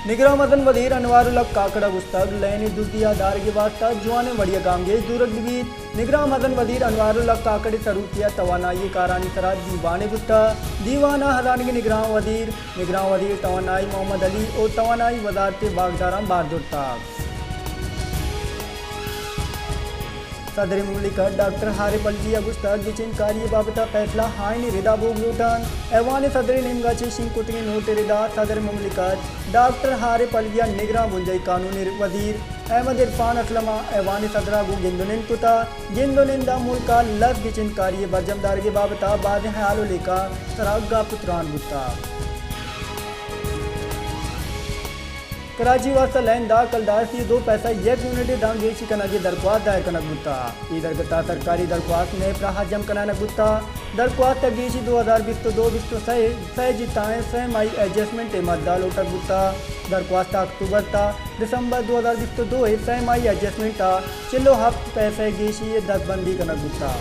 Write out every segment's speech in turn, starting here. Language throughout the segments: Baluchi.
نگراں مزن وزیر انوار الحق کاکڑ ءَ گوشتگ، لین ءِ دزی ءَ دارگ ءِ واستہ جوانیں وڑے ءَ گامگیج زورگ بہ بیت۔ نگراں مزن وزیر انوار الحق کاکڑ ءِ سروکی ءَ توانائی ءِ کارانی سرا دیوانے بوتگ۔ دیوان ءَ ہزانگیں نگراں وزیر، نگراں وزیر توانائی محمد علی ءُ توانائی وزارت ءِ واکداراں بہر زرتگ۔ صدر مملکت ڈاکٹر عارف علوی ءَ گوشتگ، گچین کاری ءِ بابت ءَ پیسلہ آئینی ردا بوگ لوٹ انت۔ ایوان صدر ءِ نیمگ ءَ چہ شنگ کتگیں نوٹ ءِ ردا صدر مملکت ڈاکٹر عارف علوی ءَ نگراں بنجاہی قانون ءِ وزیر احمد عرفان اسلم ءَ ایوان صدر ءَ گوں گند ءُ نند کتگ۔ گند ءُ نند ءَ ملک ءَ لس گچین کاری ءِ برجم دارگ ءِ بابت ءَ بازیں ہیال ءُ لیکہ سرا گپ ءُ تران بوتگ۔ کراچی واستہ لین دہ کلدار سی ءُ دو پیسہ یک یونٹ ءِ داں گیشی کنگ ءِ درخواست دائر کنگ بوتگ۔ اے درگت ءَ سرکاری درخواست نیپ ءَ را جم کنائینگ بوتگ۔ درخواست ءِ گیشی دو ہزار بیست ءُ دو بیست ءُ سئے ءِ سئے جتائیں سئے ماہی ایڈجسٹمنٹ ءِ مدت ءَ لوٹگ بوتگ۔ درخواست ءَ اکتوبر تا دسمبر دو ہزار بیست ءُ دو ءِ سئے ماہی ایڈجسٹمنٹ ءَ چل ءُ ہپت پیسہ گیشی ءِ دستبندی کنگ بوتگ۔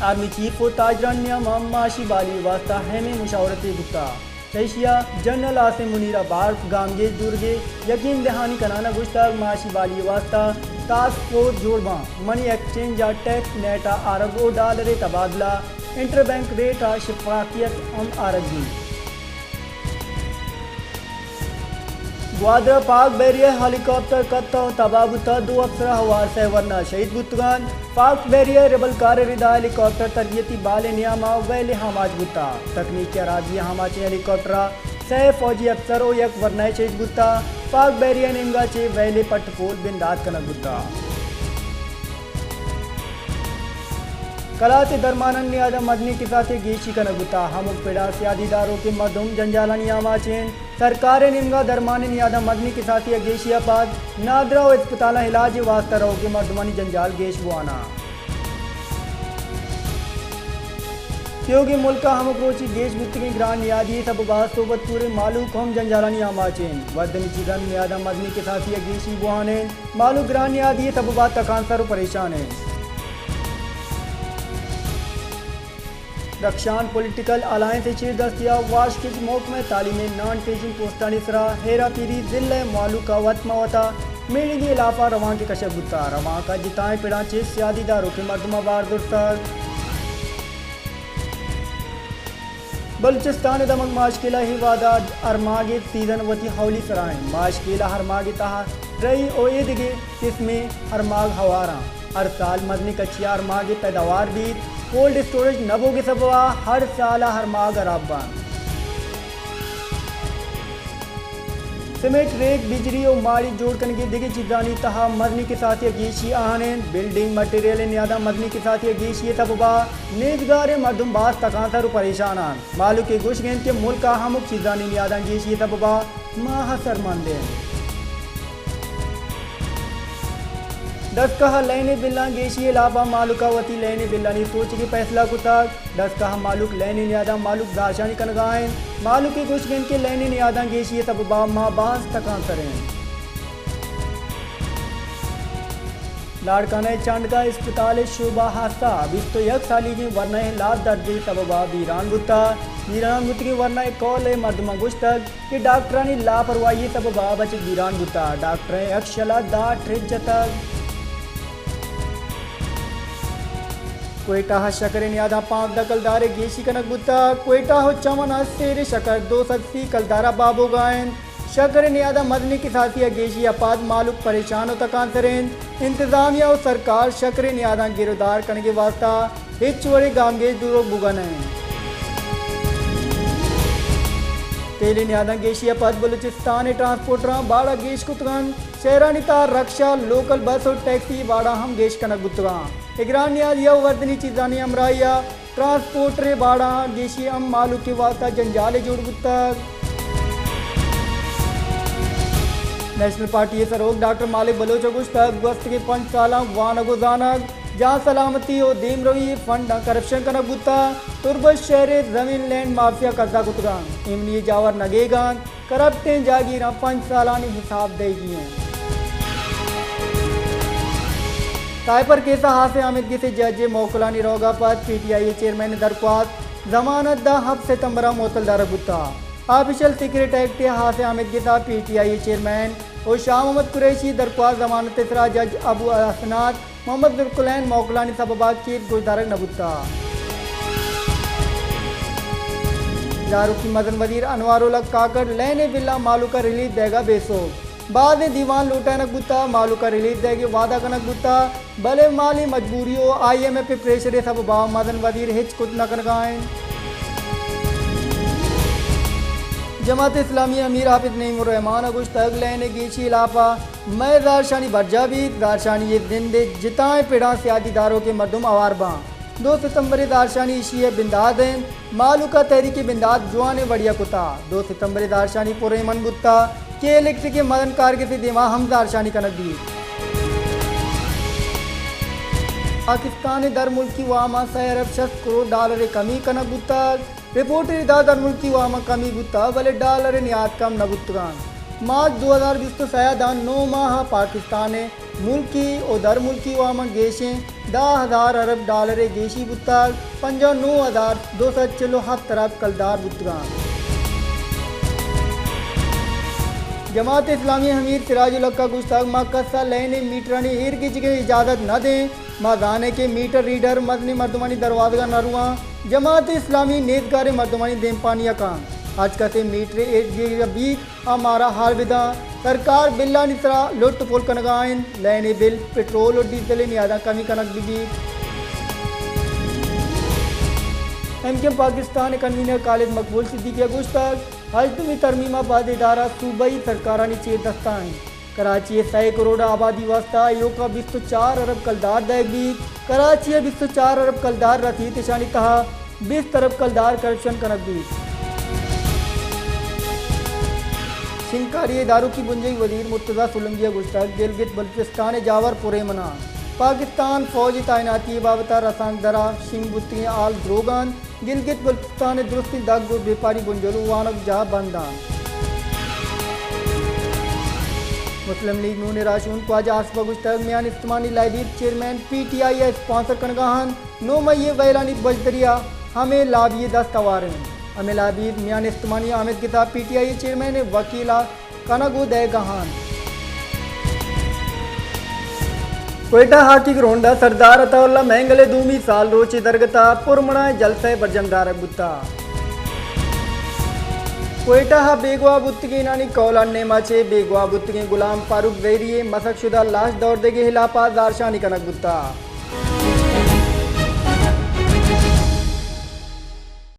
آرمی چیف ءُ تاجرانی نیام ءَ معاشی بحالی ءِ واستہ اہمیں مشاورتے بوتگ۔ چہ ایشی ءَ جنرل عاصم منیر ءَ بارت گامگیج زورگ ءِ یقین دہانی کنان ءَ گوشتگ، معاشی بحالی ءِ واستہ ٹاسک فورس جوڑ باں، منی ایکسچینج ءَ ٹیکس نیٹ ءَ آرگ ءُ ڈالر ءِ تبادلہ، انٹر بینک ریٹ ءَ شفافیت ہم آرگ بیت۔ گوادر ءَ پاک بحریہ ءِ ہیلی کاپٹر کتہ ءُ تباہ بوتگ، دو افسر ءَ ہوار سئے ورنا شہید بوتگ انت۔ پاک بحریہ ءِ ربل کار ءِ ردا ہیلی کاپٹر تربیتی بال ءِ نیام ءَ ویل ءِ آماچ بوتگ۔ تکنیکی ہرابی ءِ آماچیں ہیلی کاپٹر ءَ سئے فوجی افسر ءُ یک ورنائے شہید بوتگ۔ پاک بحریہ ءِ نیمگ ءَ چہ ویل ءِ پٹ ءُ پول بندات کنگ بوتگ۔ کلات ءِ درمانانی نیاد ءَ مزنیں کساسے گیشی کنگ بوتگ۔ ہمک پڑ ءَ سیادی داروکیں مردم جنجالانی آماچ انت۔ سرکار ءِ نیمگ ءَ درمان ءِ نیاد ءَ مزنیں کساسے ءِ گیشی ءَ پد نادراہ ءُ ہسپتالاں علاج ءِ واستہ روکیں مردمانی جنجال گیش بوان انت۔ تیوگیں ملک ءَ ہمک روچی گیش بوتگیں گران نیادی ءِ سبب ءَ صحبت پور ءِ مہلوک ہم جنجالانی آماچ انت۔ وردنی چیزانی نیاد ءَ مزنیں کساسے ءِ گیشی بوان انت۔ مہلوک گران نیادی ءِ سبب ءَ تکانسر ءُ پریشان انت۔ رخشان پولیٹیکل الائنس ءِ چیر دستی ءَ واشکچ محکمہ تعلیم ءِ نان ٹیچنگ پوسٹانی سرا ہیرا پیری، ضلع ءِ مہلوک ءَ وت ماں وتا میڑگی ہلاپ ءَ روانکے کشگ بوتگ۔ روانک ءَ جتائیں پڑاں چہ سیادی داروکیں مردماں بار زرتگ۔ بلوچستان ءِ دمگ ماشکیلہ ءِ وہد ءَ ہرماگ ءِ سیزن وتی ہولی سرا انت۔ ماشکیلہ ہرماگ ءِ تہا رئی ءُ ایدگہ قسمیں ہرماگ ہوار انت۔ ہر سال مزنیں کچی ءَ ہرماگ ءِ پیداوار بیت۔ کولڈ اسٹوریج نہ بوگ ءِ سبب ءَ ہر سال ءَ ہرماگ ہراب بنت۔ سیمنٹ، ریک، بجری ءُ ماڑی جوڑ کنگ ءِ دگہ چیزانی تہا مزنیں کساسے ءِ گیشی آہان انت۔ بلڈنگ مٹیریل ءِ نیاداں مزنیں کساسے ءِ گیشی ءِ سبب ءَ نیزگاریں مردم باز تکانسر ءُ پریشان انت۔ مہلوک ءِ گوشگ انت کہ ملک ءَ ہمک چیزانی نیاداں گیشی ءِ سبب ءَ ماہ سرمند انت۔ دستگاہ ءَ لین ءِ بلاں گیشی ءِ ہلاپ ءَ مہلوک ءَ وتی لین ءِ بلانی سوچگ ءِ پیسلہ کتگ۔ دستگاہ ءِ مہلوک لین ءِ نیاداں مہلوک زہرشانی کنگ ءَ انت۔ مہلوک ءِ گوشگ انت کہ لین ءِ نیاداں گیشی ءِ سبب ءَ ماہ باز تکانسر انت۔ لاڑکانہ ءِ چانڈکا اسپتال ءِ شعبہ ہاسا بیست ءُ یک سالیگیں ورنائے لاپ درد ءِ سبب ءَ بیران بوتگ۔ بیران بوتگیں ورنا ءِ کہول ءِ مردماں گوشتگ کہ ڈاکٹرانی لاپرواہی ءِ سبب ءَ بچک بیران بوتگ۔ ڈاکٹریں یک شل ءَ دہ ٹرچ جتگ۔ کوئٹہ ءَ شکر ءِ نیاداں پانزدہ کلدار ءِ گیشی کنگ بوتگ۔ کوئٹہ ءُ چمن ءَ سیر ءِ شکر دو سد سی کلدار ءَ بہا بوگ ءَ انت۔ شکر ءِ نیاداں مزنیں کساسی ءِ گیشی ءَ پد مہلوک پریشان ءُ تکانسر انت۔ انتظامیہ ءُ سرکار شکر ءِ نیاداں گرودار کنگ ءِ واستہ ہچ وڑیں گامگیج زوروک بوگ ءَ نہ انت۔ تیل ءِ نیاداں گیشی ءَ پد بلوچستان ءِ ٹرانسپورٹراں باڑہ گیش کتگ انت۔ شہرانی تہا رکشہ، لوکل بس ءُ ٹیکسی باڑہ ہم گیش کنگ بوتگ انت۔ ءُ گران نیادی ءُ وردنی چیزانی ہمراہی ءَ ٹرانسپورٹر ءِ باڑہ ءَ گیشی ہم مہلوک ءِ واستہ جنجالے جوڑ بوتگ۔ نیشنل پارٹی ءِ سروک ڈاکٹر مالک بلوچ ءَ گوشتگ، گوستگیں پنچ سالاں وانگ ءُ زانگ، جان سلامتی ءُ دیمروی ءِ فنڈاں کرپشن کنگ بوتگ، تربت شہر ءِ زمین لینڈ مافیا قبضہ کتگ انت، ایمنی ءِ جاور نگیگ انت، کرپٹیں جاگیراں پنچ سالانی حساب دئیگی انت۔ سائبر کیس ءَ ہاسیں آمیدگس ءِ جج ءِ موکلانی روگ ءَ پد پی ٹی آئی ءِ چیئرمین ءِ درخواست ضمانت داں ہپت ستمبر ءَ معطل دارگ بوتگ۔ آفیشل سیکرٹ ایکٹ ءِ ہاسیں آمیدگس ءَ پی ٹی آئی ءِ چیئرمین ءُ شاہ محمد قریشی ءِ درخواست ضمانت ءِ سرا جج ابو الحسنات محمد ذوالکلین موکلانی سبب ءَ کیس گوشدارگ نہ بوتگ۔ داروکی مزن وزیر انوار الحق کاکڑ لین ءِ بل ءَ مھلوک ءَ ریلیف دئیگ ءَ بے سوب۔ بازیں دیوان لوٹائینگ بوتگ، مھلوک ءَ ریلیف دئیگ ءِ وعدہ کنگ بوتگ، بلے مالی مجبوری ءُ آئی ایم ایف ءِ پریشر ءِ سبب ءَ مزن وزیر ہچ کت نہ کنگ ءَ اِنت۔ جماعت اسلامی ءِ امیر حافظ نعیم الرحمان ءَ گوشتگ، لین ءِ گیشی ہلاپ ءَ مئے زہرشانی برجاہ بیت، زہرشانی ءِ زند ءِ جتائیں پڑاں سیادی داروکیں مردم ہوار باں۔ دو ستمبر ءِ زہرشانی ایشی ءِ بندات اِنت۔ مھلوک ءَ تحریک بندات جوانیں وڑے ءَ کتگ۔ دو ستمبر ءِ زہرشانی پرایمن بوتگ کہ الیکٹرک ءِ مزن کارگس ءِ دیما ہم زہرشانی کنگ بیت۔ پاکستان ءِ درملکی وام ءَ سئے ارب شست کروڑ ڈالر ءِ کمی کنگ بوتگ۔ رپورٹ ءَ داں درملکی وام ءَ کمی بوتگ، بلے ڈالر ءِ نیاد کم نہ بوتگ اَنت۔ مارچ دو ہزار بیست ءُ سئے ءَ داں نو ماہ ءَ پاکستان ءِ ملکی ءُ درملکی وام ءَ گیشیں دہ ہزار ارب ڈالر ءِ گیشی بوتگ، پنجاہ ءُ نو ہزار دو سد چل ءُ ہپت ارب کلدار بوتگ اَنت۔ جماعت اسلامی ءِ امیر سراج الحق ءَ گوشتگ، ما کس ءَ لین ءِ میٹرانی ایر گیجگ ءِ اجازت نہ دیں۔ ما زانیں کہ میٹر ریڈر مزنیں مردمانی دروازگ ءَ نہ رواں۔ جماعت اسلامی نیزگاریں مردمانی دیمپانی ءَ کنت۔ ہرچ کسے میٹر ءِ ایر گیجگ ءَ بیت، آ مارا حال بدنت۔ سرکار بلانی سرا لٹ ءُ پل کنگ ءَ اِنت۔ لین ءِ بل، پٹرول ءُ ڈیزل ءِ نیاداں کمی کنگ بہ بیت۔ ایم کیو ایم پاکستان ءِ کنوینر خالد مقبول صدیقی ءَ گوشتگ، ہژدہمی ترمیم ءَ پد ادارہ صوبائی سرکارانی چیر دست ءَ اِنت۔ کراچی ءِ سئے کروڑ آبادی ءِ واستہ ایوک ءَ بیست ءُ چار ارب کلدار دئیگ بیت۔ کراچی ءَ بیست ءُ چار ارب کلدار رسیت، اشانی تہا بیست ارب کلدار کرپشن کنگ بیت۔ شنگکاری ءُ داروکی بنجاہی وزیر مرتضی سولنگی ءَ گوشتگ، گلگت بلوچستان ءِ جاور پرایمن اَنت۔ پاکستان فوج ءِ تعیناتی ءِ بابت ءَ رسانکدر ءَ شنگ بوتگیں ہال دروگ اَنت۔ گلگت بلوچستان ءِ درستیں دگ ءُ بیپاری بنجل ءُ وانگجاہ بند اَنت۔ مسلم لیگ نون ءِ راہشون خواجہ آصف ءَ گوشتگ، میان استمانی لائبی چیئرمین پی ٹی آئی ءَ اسپانسر کنگ ءَ اَنت۔ نو مئی ءِ ویلانی بژدری ءَ ہمے لابی ءِ دست ہوار اِنت۔ ہمے لابی میان استمانی آمیدگس ءَ پی ٹی آئی ءِ چیئرمین ءِ وکیل ءَ کنگ ءُ دئیگ ءَ اَنت۔ کوئٹہ ہاکی گراؤنڈ ءَ سردار عطا اللہ مینگل ءِ دومی سال روچ ءِ درگت ءَ پرمڑاہیں جلسہ ءِ برجم دارگ بوتگ۔ کوئٹہ ءَ بیگواہ بوتگینانی قولانی نیمگ ءَ چہ بیگواہ بوتگیں غلام فاروق زہری ءِ مسخ شدہ لاش دور دیگ ءِ ہلاپ ءَ زہرشانی کنگ بوتگ۔